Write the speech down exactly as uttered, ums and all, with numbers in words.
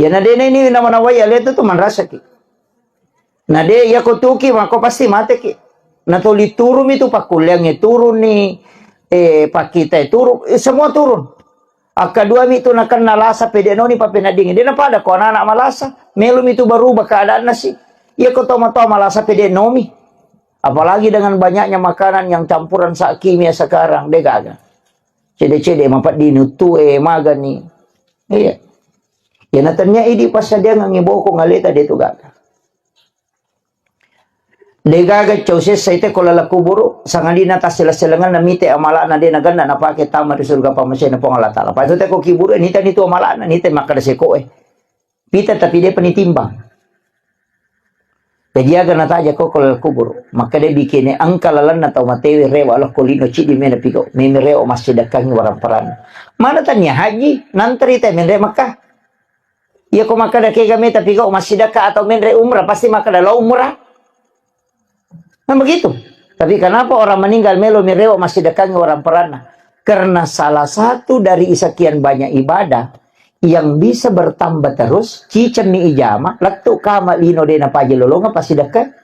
Iya na de' neni nama-nawai ale tu, tu manrasaki. Na de', iya ko tuki mako pasti mateki. Na toli turumi tu pakkulleangnge turuni, eh, pakkitae turun, eh, semua turun. Akkaduami tu nakenna lasa pede' noni papeneddingngi. De' napada ko anak-anak malasa, melumi tu berubah keadaanna si. Iya ko toma-toma malasa pede' nomi. Apalagi dengan banyaknya makanan yang campuran sa-, kimia sekarang, de' gaga. Cede-cede mapeddini uttue, magani. Iya. Iya na tennia idi' passadiangengngi bokong aleta de' tu gaga. De' gaga cau sessa ite ko laleng kuburu, sangadinna tassele-selengenna mite amala'na de' nagenna napake tama ri surga pammasena Puang Allah Ta'ala. Pada tu te ko kiburu, nitani tu amala'na, nita makkeda seko'e. Pita tapi de'pa nitimbang. Jaji aga nataja ko ko laleng kuburu. Makkeda bikene engka lalenna tau matewe rewa lokko lino cidi mena pigau. Meme rewa massidekkangi warang paranna. Mana tania haji, nantri te menre Makkah. Iya ko makkeda kega meta pigau massidekka atau menre umrah, pasti makkeda lo umrah. Kan begitu. Tapi kenapa orang meninggal melo mirewa massidekkangi warang paranna? Karena salah satu dari sekian banyak ibadah yang bisa bertambah terus, cicemmi ijama, lettu kama lino de' napaja lolonga passidekka.